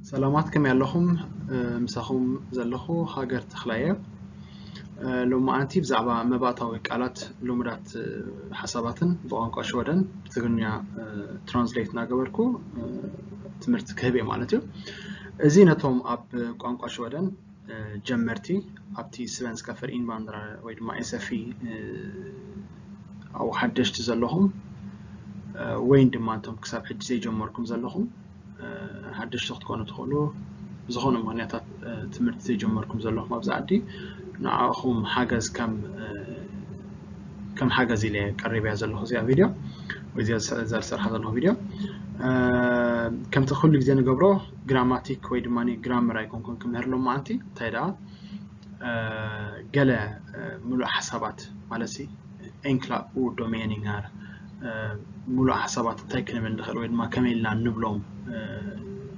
ሰላማት፣ ከመይ ኣለኹም? ምሳኹም ዘለኹ ሃገር ተኽላየ። ሎማዓንቲ ብዛዕባ መባእታዊ ቃላት፣ ልሙዳት ሓሳባትን ብቋንቋ ሽወደን ብትግርኛ ትራንስሌት እናገበርኩ ትምህርቲ ክህብ እየ ማለት እዩ። እዚ ነቶም ኣብ ቋንቋ ሽወደን ጀመርቲ ኣብቲ Svenska för invandrare ወይ ድማ S F I ኣብኡ ሓደሽቲ ዘለኹም ወይ ድማ እቶም ክሳብ ሕጂ ዘይጀመርኩም ዘለኹም ሓደሽቲ ክትኮኑ ትኽእሉ። ብዝኾነ ምኽንያታት ትምህርቲ ዘይጀመርኩም ዘለኹም ኣብዚ ዓዲ ንዓኹም ሓገዝ ከም ከም ሓገዝ ኢለ ቀሪበያ ዘለኹ እዚኣ ቪድዮ ወይ እዚኣ ዝሰርሓ ዘለኹ ቪድዮ ከምቲ ኩሉ ግዜ ንገብሮ ግራማቲክ ወይ ድማ ግራመር ኣይኮንኩን ክምህር ሎማዓንቲ እንታይ ደኣ ገለ ምሉእ ሓሳባት ማለት enkla ord och meningar ምሉእ ሓሳባት እንታይ ክንብል ንኽእል ወይ ድማ ከመይ ኢልና ንብሎም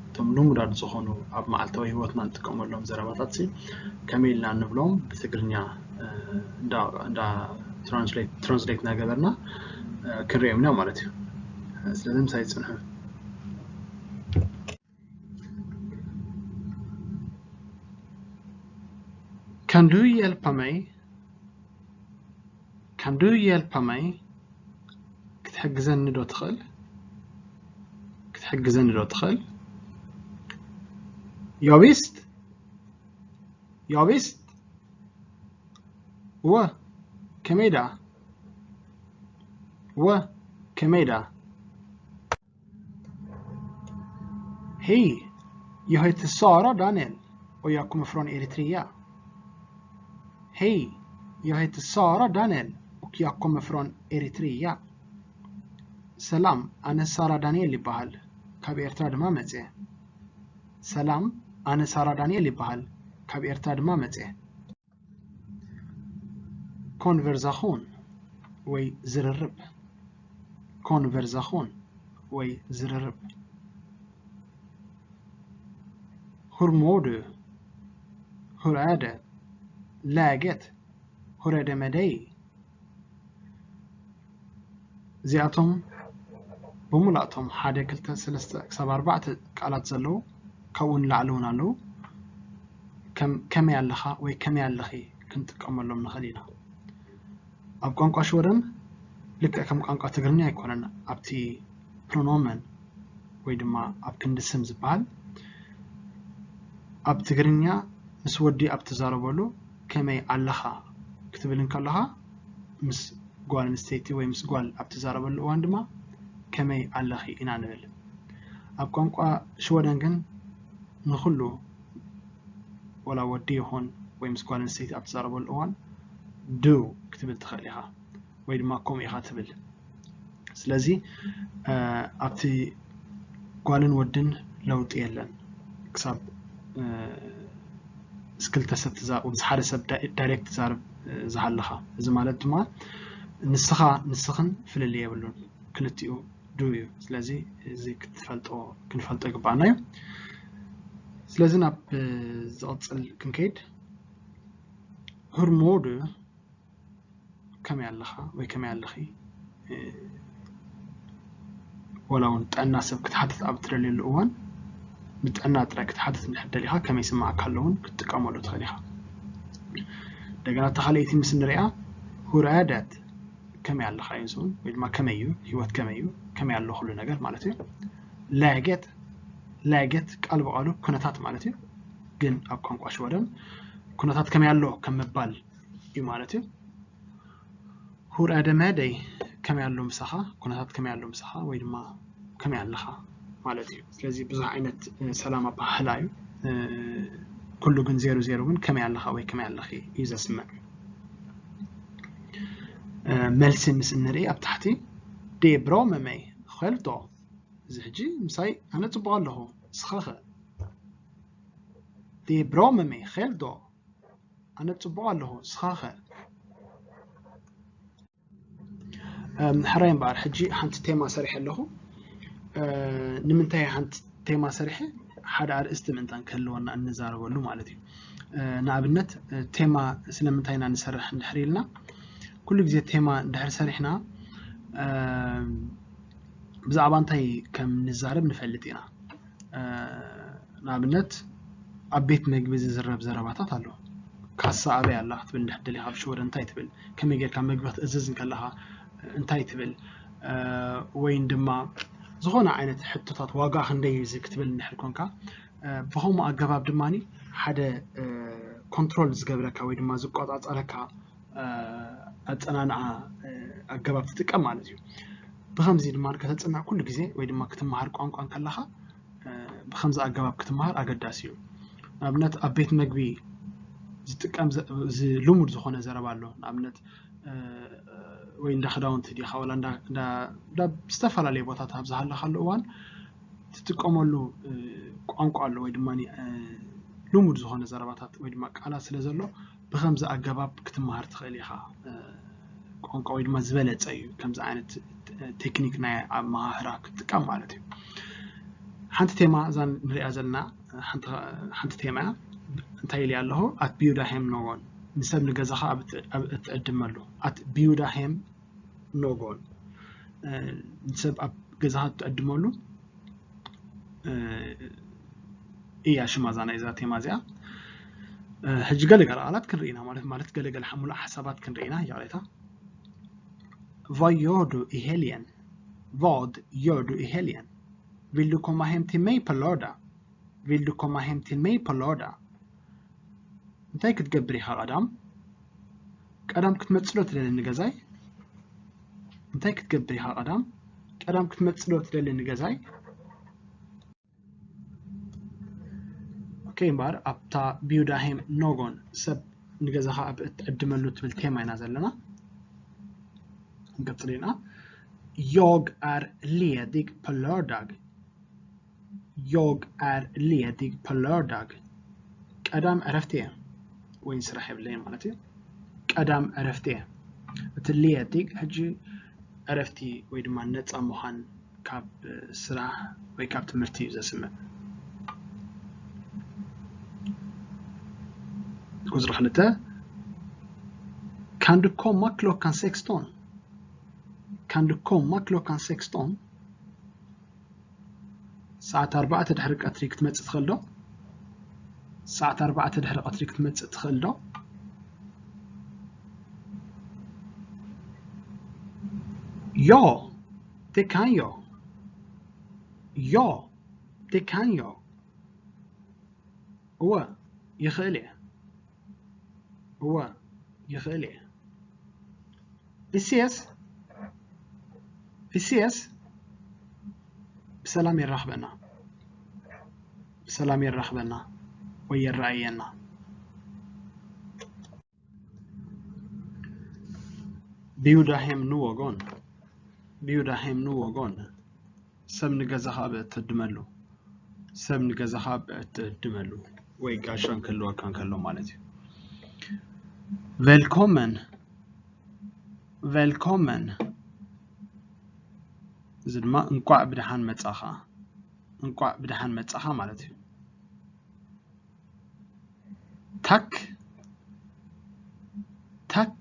እቶም ልሙዳት ዝኾኑ ኣብ መዓልታዊ ህይወትና ንጥቀመሎም ዘረባታት ከመይ ኢልና ንብሎም ብትግርኛ እንዳ ትራንስሌት እናገበርና ክንሪኦም ኢና ማለት እዩ። ስለዚ ምሳይ ፅንሑ። Kan du hjälpa mig? Kan du hjälpa mig? ክትሕግዘኒ ዶ ትኽእል? ክትሕግዘኒ ዶ ትኽእል? Ja visst. Ja visst. እወ፣ ከመይ ደኣ? እወ፣ ከመይ ደኣ? Hej, jag heter Sara Daniel och jag kommer från Eritrea. Hej, jag heter Sara Daniel och jag kommer från Eritrea. ሰላም፣ ኣነ ሳራ ዳንኤል ይበሃል፣ ካብ ኤርትራ ድማ መጽየ። ሰላም፣ ኣነ ሳራ ዳንኤል ይበሃል፣ ካብ ኤርትራ ድማ መጽየ። Konversation ወይ ዝርርብ። Konversation ወይ ዝርርብ። Hur mår du? Hur är det? Läget? Hur är det med dig? እዚኣቶም ብሙላእቶም ሓደ ክልተ ሰለስተ ክሳብ ኣርባዕተ ቃላት ዘለዉ ካብኡ ንላዕሊ እውን ኣለዉ። ከመይ ኣለኻ ወይ ከመይ ኣለኺ ክንጥቀመሎም ንኽእል ኢና። ኣብ ቋንቋ ሽወደን ልክዕ ከም ቋንቋ ትግርኛ ኣይኮነን ኣብቲ ፕሮኖመን ወይ ድማ ኣብ ክንዲ ስም ዝበሃል ኣብ ትግርኛ ምስ ወዲ ኣብ ትዛረበሉ ከመይ ኣለኻ ክትብል እንከለኻ ምስ ጓል ኣንስተይቲ ወይ ምስ ጓል ኣብ ትዛረበሉ እዋን ድማ ከመይ ኣለኺ ኢና ንብል። ኣብ ቋንቋ ሽወደን ግን ንኹሉ ወላ ወዲ ይኹን ወይ ምስ ጓል ኣንስተይቲ ኣብ ትዛረበሉ እዋን ዱ ክትብል ትኽእል ኢኻ ወይ ድማ ከምኡ ኢኻ ትብል። ስለዚ ኣብቲ ጓልን ወድን ለውጢ የለን ክሳብ ምስ ክልተ ሰብ ትዛረብ ምስ ሓደ ሰብ ዳይሬክት ትዛረብ ዝሃለኻ። እዚ ማለት ድማ ንስኻ ንስኽን ፍልልይ የብሉን፣ ክልቲኡ ዱ እዩ። ስለዚ እዚ ክትፈልጦ ክንፈልጦ ይግባኣና እዩ። ስለዚ ናብ ዝቕፅል ክንከይድ። Hur mår du? ከመይ ኣለኻ ወይ ከመይ ኣለኺ? ወላ እውን ጥዕና ሰብ ክትሓትት ኣብ እትደልየሉ እዋን ንጥዕና ጥራይ ክትሓትት እንድሕር ደሊኻ ከመይ ይስምዓካ ኣሎ እውን ክትጥቀመሉ ትኽእል ኢኻ። እንደገና እታ ካልኣይቲ ምስ ንሪኣ Hur är det? ከመይ ኣለኻ እዩ ዝብል ወይ ድማ ከመይ እዩ ህይወት ከመይ እዩ ከመይ ኣሎ ኩሉ ነገር ማለት እዩ። Läget läget ቃል ብቃሉ ኩነታት ማለት እዩ። ግን ኣብ ቋንቋ ሽወደን ኩነታት ከመይ ኣሎ ከም ምባል እዩ ማለት እዩ። Hur är det med dig? ከመይ ኣሎ ምሳኻ? ኩነታት ከመይ ኣሎ ምሳኻ ወይ ድማ ከመይ ኣለኻ ማለት እዩ። ስለዚ ብዙሕ ዓይነት ሰላም ኣበሃህላ እዩ። ኩሉ ግን ዜሮ ዜሮ ግን ከመይ ኣለኻ ወይ ከመይ ኣለኺ እዩ ዘስምዕ። መልሲ ምስ እንርኢ ኣብ ታሕቲ Det är bra med mig, själv då? እዚ ሕጂ ምሳይ ኣነ ጽቡቕ ኣለኹ፣ ንስኻ ኸ? Det är bra med mig, själv då? ኣነ ጽቡቕ ኣለኹ፣ ንስኻ ኸ? ሕራይ እምበኣር ሕጂ ሓንቲ ቴማ ሰሪሐ ኣለኹ። ንምንታይ ሓንቲ ቴማ ሰሪሐ? ሓደ ኣርእስቲ ምእንታን ክህልወና እንዛረበሉ ማለት እዩ። ንኣብነት ቴማ ስለምንታይ ኢና ንሰርሕ እንድሕር ኢልና ኩሉ ግዜ ቴማ እንድሕር ሰሪሕና ብዛዕባ እንታይ ከም ንዛረብ ንፈልጥ ኢና። ንኣብነት ኣብ ቤት መግቢ ዝዝረብ ዘረባታት ኣሎ። ካሳ ኣበይ ኣላ ክትብል እንድሕር ደሊኻ ኣብ ሽወደን እንታይ ትብል? ከመይ ጌርካ መግቢ ክትእዝዝ እንከለኻ እንታይ ትብል? ወይን ድማ ዝኾነ ዓይነት ሕቶታት ዋጋ ክንደይ እዩ እዚ ክትብል እንድሕር ኮንካ ብኸምኡ ኣገባብ ድማ ሓደ ኮንትሮል ዝገብረካ ወይ ድማ ዝቆፃፀረካ ኣፀናንዓ ኣገባብ ትጥቀም ማለት እዩ። ብኸምዚ ድማ ከተፅንዕ ኩሉ ግዜ ወይ ድማ ክትመሃር ቋንቋ እንከለኻ ብኸምዚ ኣገባብ ክትመሃር ኣገዳሲ እዩ። ንኣብነት ኣብ ቤት መግቢ ዝጥቀም ልሙድ ዝኾነ ዘረባ ኣሎ። ንኣብነት ወይ እንዳ ክዳውንቲ ዲኻ ወላ እንዳ ዝተፈላለዩ ቦታታት ኣብ ዝሃለኻሉ እዋን ትጥቀመሉ ቋንቋ ኣሎ ወይ ድማ ልሙድ ዝኾነ ዘረባታት ወይ ድማ ቃላት ስለ ዘሎ ብኸምዚ ኣገባብ ክትመሃር ትኽእል ኢኻ። ቋንቋ ወይ ድማ ዝበለፀ እዩ ከምዚ ዓይነት ቴክኒክ ናይ ኣመሃህራ ክትጥቀም ማለት እዩ። ሓንቲ ቴማ እዛ ንሪኣ ዘለና ሓንቲ ቴማ እያ። እንታይ ኢልያ ኣለኹ? ኣት ቢዩዳ ሄም ኖጎን፣ ንሰብ ንገዛኻ ኣብ እትዕድመሉ። ኣት ቢዩዳ ሄም ኖጎን፣ ንሰብ ኣብ ገዛኻ እትዕድመሉ እያ ሽማ እዛ ናይዛ ቴማ እዚኣ። ሕጂ ገለገለ ቃላት ክንርኢ ኢና ማለት ማለት ገለገለ ሙሉእ ሓሳባት ክንርኢ ኢና። ይቕሬታ። Vad gör du i helgen? Vad gör du i helgen? Vill du komma hem till mig på lördag? Vill du komma hem till mig på lördag? እንታይ ክትገብር ኢኻ ቀዳም? ቀዳም ክትመጽእ ዶ ትደሊ ንገዛይ? እንታይ ክትገብር ኢኻ ቀዳም? ቀዳም ክትመጽእ ዶ ትደሊ ንገዛይ? ኦኬ እምበኣር ኣብታ ቢዩዳ ሄም ኖጎን ሰብ ንገዛኻ ኣብ እትዕድመሉ ትብል ቴማ ኢና ዘለና። ክንቀጽል ኢና። Jag är ledig på lördag. Jag är ledig på lördag. ቀዳም ዕረፍቲ እየ ወይ ስራሕ የብለይን ማለት እዩ። ቀዳም ዕረፍቲ እየ። እቲ ledig ሕጂ ዕረፍቲ ወይ ድማ ነፃ ምዃን ካብ ስራሕ ወይ ካብ ትምህርቲ እዩ ዘስምዕ። ቁፅሪ ክልተ Kan du komma klockan sexton? Kan du komma klockan sexton? ሰዓት ኣርባዕተ ድሕሪ ቀትሪ ክትመጽእ ትኽእል ዶ? ሰዓት ኣርባዕተ ድሕሪ ቀትሪ ክትመጽእ ትኽእል ዶ? Ja, det kan jag. Ja, det kan jag. እወ ይኽእል እየ። እወ ይኽእል እየ። Vi ses. Vi ses. ብሰላም የራኽበና። ብሰላም የራኽበና ወይ የረኣየና። Bjuda hem någon. Bjuda hem någon. ሰብ ንገዛኻ ኣብ እትዕድመሉ ሰብ ንገዛኻ ኣብ እትዕድመሉ ወይ ጋሻ እንክህልወካ እንከሎ ማለት እዩ። Välkommen. Välkommen. እዚ ድማ እንቋዕ ብደሓን መጻኻ፣ እንቋዕ ብደሓን መጻኻ ማለት እዩ። Tack. Tack.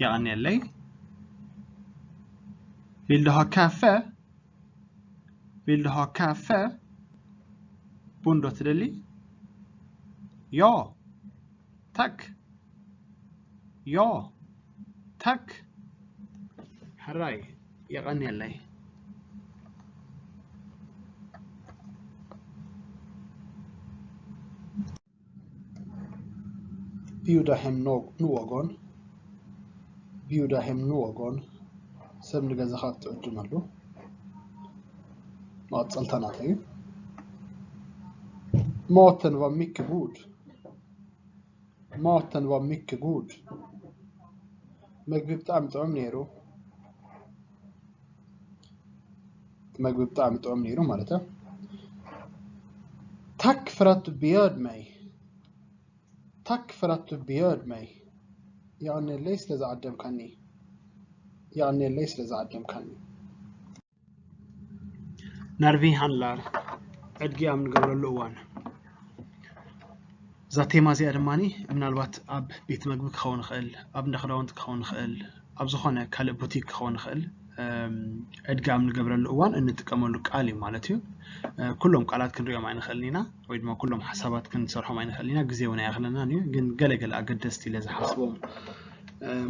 የቐንየለይ። Vill du ha kaffe? Vill du ha kaffe? ቡን ዶ ትደሊ? Ja. Tack. Ja. Tack. ሕራይ የቐንየለይ። Bjuda hem någon. Bjuda hem någon. ሰብ ንገዛኻ ትዕድመሉ። መቐጸልታ ናተይ እዩ። Maten var mycket god. Maten var mycket god. መግቢ ብጣዕሚ ጥዑም ነይሩ። መግቢ ብጣዕሚ ጥዑም ነይሩ ማለት እዩ። Tack för att du bjöd mig. Tack för att du bjöd mig. የቐንየለይ ስለ ዝዓደምካኒ። የቐንየለይ ስለ ዝዓደምካኒ። När vi handlar. ዕድጊ ኣብ ንገብረሉ እዋን። እዛ ቴማ እዚኣ ድማ ምናልባት ኣብ ቤት መግቢ ክኸውን ይኽእል፣ ኣብ እንዳ ክዳውንቲ ክኸውን ይኽእል፣ ኣብ ዝኾነ ካልእ ቡቲክ ክኸውን ይኽእል። እድጋም ንገብረሉ እዋን እንጥቀመሉ ቃል እዩ ማለት እዩ። ኩሎም ቃላት ክንሪኦም ኣይንኽእልን ኢና ወይ ድማ ኩሎም ሓሳባት ክንሰርሖም ኣይንኽእልን ኢና፣ ግዜ እውን ኣይኣኽለናን እዩ። ግን ገለገለ ኣገደስቲ ኢለ ዝሓስቦም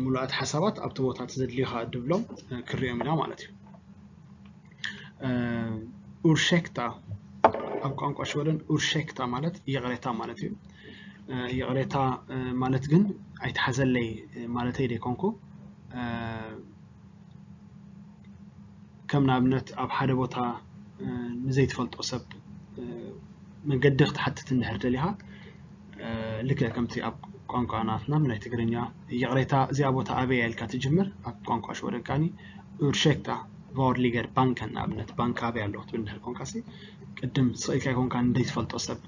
ምሉኣት ሓሳባት ኣብቲ ቦታ እቲ ዘድልዩካ ድብሎም ክንሪኦም ኢና ማለት እዩ። ኡርሸክታ ኣብ ቋንቋ ሽወደን ኡርሸክታ ማለት ይቕሬታ ማለት እዩ። ይቕሬታ ማለት ግን ኣይትሓዘለይ ማለተይ ደይኮንኩ፣ ከም ንኣብነት ኣብ ሓደ ቦታ ንዘይትፈልጦ ሰብ መንገዲ ክትሓትት እንድሕር ደሊኻ፣ ልክዕ ከምቲ ኣብ ቋንቋ ናትና ናይ ትግርኛ ይቕሬታ እዚኣ ቦታ ኣበይ ኢልካ ትጅምር፣ ኣብ ቋንቋ ሽወደን ከዓኒ ኡርሸክታ፣ ቫር ሊገር ባንከን ንኣብነት ባንክ ኣበይ ኣሎ ክትብል እንድሕር ኮንካሲ ቅድም ስቕ ኢልካ ይኮንካ እንደይትፈልጦ ሰብ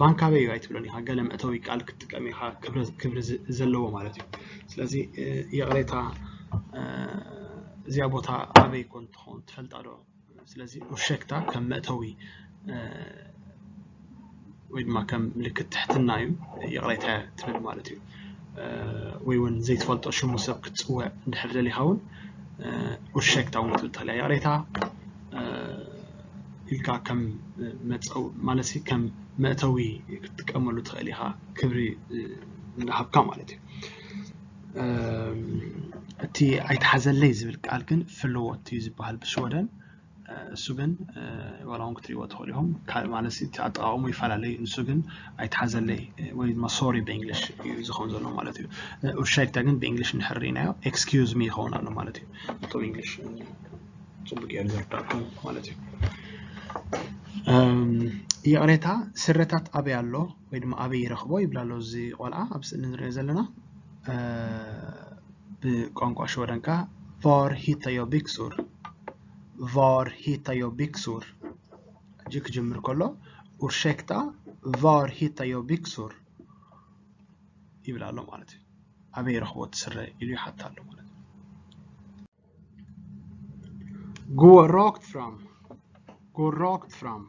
ባንክ ኣበይ እዩ ኣይትብሎን ኢኻ። ገለ መእተዊ ቃል ክትጥቀም ኢኻ ክብሪ ዘለዎ ማለት እዩ። ስለዚ ይቕሬታ እዚኣ ቦታ ኣበይ ኮን ትኸውን ትፈልጣ ዶ? ስለዚ ኡርሸክታ ከም መእተዊ ወይ ድማ ከም ምልክት ትሕትና እዩ ይቕሬታ ትብል ማለት እዩ። ወይ እውን ዘይትፈልጦ ሽሙ ሰብ ክትፅውዕ እንድሕር ደሊኻ እውን ኡርሸክታ እውን ክትብል ትኽእል እያ። ይቕሬታ ኢልካ ከም መፀው ማለት ከም መእተዊ ክትጥቀመሉ ትኽእል ኢኻ፣ ክብሪ እንዳሃብካ ማለት እዩ። እቲ ኣይትሓዘለይ ዝብል ቃል ግን ፍልዎት እዩ ዝበሃል ብሽወደን። እሱ ግን ዋላ እውን ክትሪእዎ ትኽእሉ ኢኹም፣ ካልእ ማለት እቲ ኣጠቓቕሙ ይፈላለዩ። ንሱ ግን ኣይትሓዘለይ ወይ ድማ ሶሪ ብእንግሊሽ እዩ ዝኸውን ዘሎ ማለት እዩ። ኡርሸክታ ግን ብእንግሊሽ እንድሕር ርኢናዮ ኤክስኪውዝ ሚ ይኸውን ኣሎ ማለት እዩ። እቶም እንግሊሽ ፅቡቅ ገይሩ ዝርዳእኩም ማለት እዩ። ይቕሬታ፣ ስረታት ኣበይ ኣሎ ወይ ድማ ኣበይ ይረኽቦ ይብል ኣሎ እዚ ቆልዓ ኣብ ስእሊ ንሪኦ ዘለና። ብቋንቋ ሽወደንካ ቫር ሂታዮ ቢክሱር፣ ቫር ሂታዮ ቢክሱር። ሕጂ ክጅምር ከሎ ኡርሸክታ፣ ቫር ሂታዮ ቢክሱር ይብል ኣሎ ማለት እዩ። ኣበይ ይረኽቦ እቲ ስረ ኢሉ ይሓታ ኣሎ ማለት እዩ። ጉወ ራክት ፍራም፣ ጉወ ራክት ፍራም።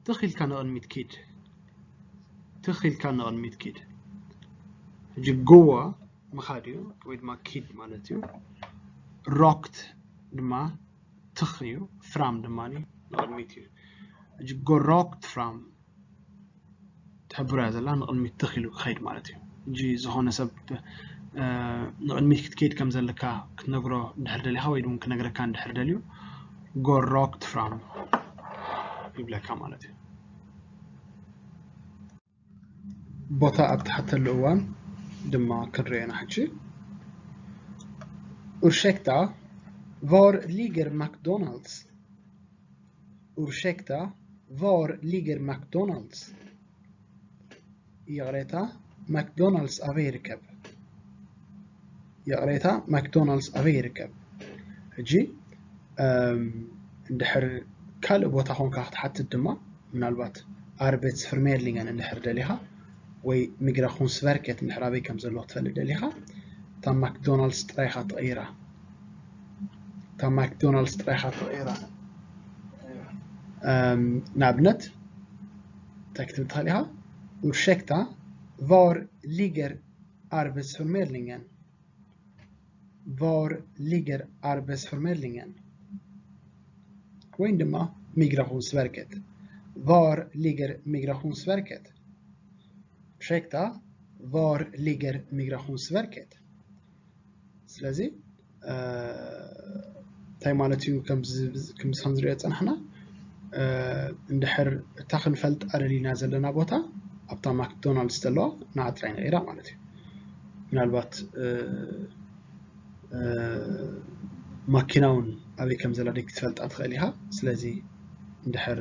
ትኽ ኢልካ ንቕድሚት ኪድ፣ ትኽ ኢልካ ንቕድሚት ኪድ። ሕጂ ጉወ ምኻድ እዩ ወይ ድማ ኪድ ማለት እዩ። ራክት ድማ ትኽ እዩ፣ ፍራም ድማ ንቕድሚት እዩ። ሕጂ ጎ ራክት ፍራም ትሕብር እያ ዘላ፣ ንቕድሚት ትኽ ኢሉ ክኸይድ ማለት እዩ። ሕጂ ዝኾነ ሰብ ንቕድሚት ክትከይድ ከም ዘለካ ክትነግሮ እንድሕር ደሊኻ ወይ ድማ ክነግረካ እንድሕር ደልዩ ጎ ራክት ፍራም ይብለካ ማለት እዩ። ቦታ ኣብ ትሓተሉ እዋን ድማ ክንሪኦ ኢና። ሕጂ ኡርሸክታ፣ ቫር ሊገር ማክዶናልድስ? ኡርሸክታ፣ ቫር ሊገር ማክዶናልድስ? ይቕሬታ፣ ማክዶናልድስ ኣበይ ይርከብ? ይቕሬታ፣ ማክዶናልድስ ኣበይ ይርከብ? ሕጂ እንድሕር ካልእ ቦታ ኮንካ ክትሓትት ድማ ምናልባት ኣርቤትስ ፍርሜርሊንገን እንድሕር ደሊኻ ወይ ሚግራኹንስቨርከት እንድሕር ኣበይ ከም ዘሎ ክትፈልጥ ደሊኻ እታ ማክዶናልድስ ጥራይኻ ትቕይራ። እታ ማክዶናልድስ ጥራይኻ ትቕይራ። ንኣብነት እንታይ ክትብል ትኽእል ኢኻ? ኡርሸክታ፣ ቫር ሊገር ኣርቤትስ ፍርሜርሊንገን? ቫር ሊገር ኣርቤትስ ፍርሜርሊንገን? ወይ ድማ ሚግራኹንስቨርከት? ቫር ሊገር ሚግራኹንስቨርከት? ኡርሸክታ፣ ቫር ሊገር ሚግራኹንስቨርከት? ስለዚ እንታይ ማለት እዩ? ከምዚ ክንሪኦ ዝፀናሕና እንድሕር እታ ክንፈልጣ ደሊና ዘለና ቦታ ኣብታ ማክዶናልድስ ዘለዋ ንዓ ጥራይ ንቕይራ ማለት እዩ። ምናልባት ማኪና እውን ኣበይ ከም ዘላ ደይ ክትፈልጣ ትኽእል ኢኻ። ስለዚ እንድሕር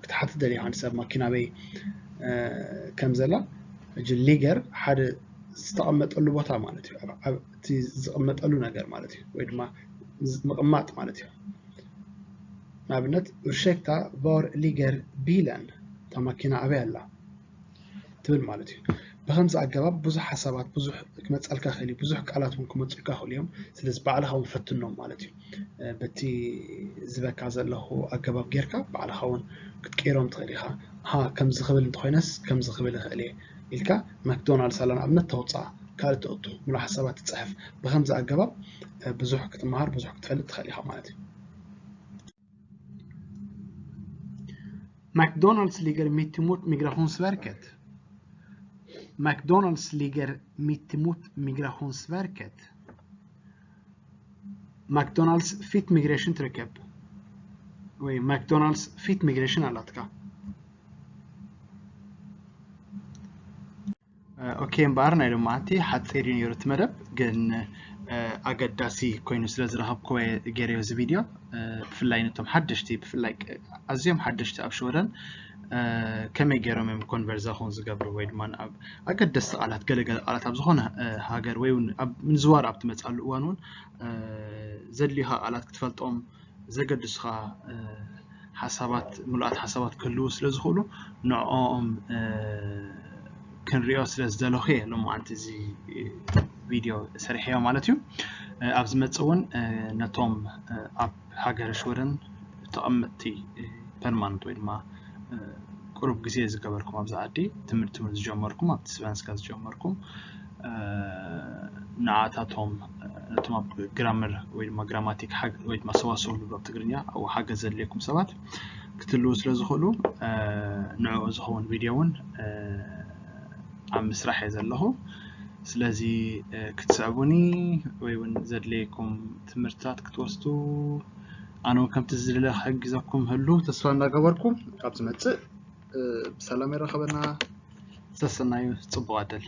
ክትሓትት ደሊኻ ንሰብ ማኪና ኣበይ ከም ዘላ፣ ሕጂ ሊገር ሓደ ዝተቐመጠሉ ቦታ ማለት እዩ። እቲ ዝቕመጠሉ ነገር ማለት እዩ፣ ወይ ድማ ምቕማጥ ማለት እዩ። ንኣብነት ኡርሸክታ፣ ቫር ሊገር ቢለን? እታ ማኪና ኣበይ ኣላ ትብል ማለት እዩ። ብከምዚ ኣገባብ ብዙሕ ሓሳባት ብዙሕ ክመፀልካ ይኽእል እዩ። ብዙሕ ቃላት እውን ክመፁልካ ይኽእሉ እዮም። ስለዚ ባዕልኻ እውን ፈትኖም ማለት እዩ። በቲ ዝበካ ዘለኹ ኣገባብ ጌርካ ባዕልኻ እውን ክትቀይሮም ትኽእል ኢኻ። ሃ፣ ከምዚ ክብል እንተኾይነስ ከምዚ ክብል ይኽእል እየ ኢልካ ማክዶናልድስ ኣላ ንኣብነት ተውፅኣ። ካልእ ተእቱ፣ ምሉእ ሓሳባት ትጽሕፍ። ብኸምዚ ኣገባብ ብዙሕ ክትመሃር፣ ብዙሕ ክትፈልጥ ትኽእል ኢኻ ማለት እዩ። McDonald's ligger mitt emot Migrationsverket. McDonald's ligger mitt emot Migrationsverket. McDonald's fit migration ትርከብ ወይ McDonald's fit migration ኣላትካ። ኦኬ፣ እምበኣር ናይ ሎማዓንቲ ሓፂር እዩ ነይሩ እቲ መደብ፣ ግን ኣገዳሲ ኮይኑ ስለ ዝረኸብክዎ ገይረዮ እዚ ቪድዮ። ብፍላይ ነቶም ሓደሽቲ፣ ብፍላይ ኣዝዮም ሓደሽቲ ኣብ ሽወደን ከመይ ገይሮም እዮም ኮንቨርዛኹን ዝገብሩ ወይ ድማ ኣብ ኣገደስቲ ቃላት፣ ገለገለ ቃላት ኣብ ዝኾነ ሃገር ወይ እውን ኣብ ምንዝዋር ኣብ ትመፅኣሉ እዋን እውን ዘድልዩኻ ቃላት ክትፈልጦም ዘገድሱኻ ሓሳባት፣ ምሉኣት ሓሳባት ክህልዉ ስለ ዝኽእሉ ንዕኦም ክንሪኦ ስለ ዝደለኹ እየ ሎማዓንቲ እዚ ቪድዮ ሰሪሐዮ ማለት እዩ። ኣብ ዝመፅእ እውን ነቶም ኣብ ሃገረ ሽወደን ተቐመጥቲ ፐርማነንት ወይ ድማ ቁሩብ ግዜ ዝገበርኩም ኣብዚ ዓዲ ትምህርቲ እውን ዝጀመርኩም ኣብቲ ስቨንስካ ዝጀመርኩም ንዓታቶም ነቶም ኣብ ግራመር ወይ ድማ ግራማቲክ ወይ ድማ ሰዋስው ንብሎ ኣብ ትግርኛ ኣብኡ ሓገዝ ዘድልየኩም ሰባት ክትልዉ ስለ ዝኽእሉ ንዕኡ ዝኸውን ቪድዮ እውን ኣብ ምስራሕ እየ ዘለኹ። ስለዚ ክትስዕቡኒ ወይ እውን ዘድልየኩም ትምህርትታት ክትወስዱ ኣነ እውን ከምቲ ዝደለ ክሕግዘኩም ህሉ ተስፋ እንዳገበርኩ ኣብ ዝመፅእ ብሰላም ይረኸበና። ሰሰናዩ፣ ፅቡቕ ዕድል።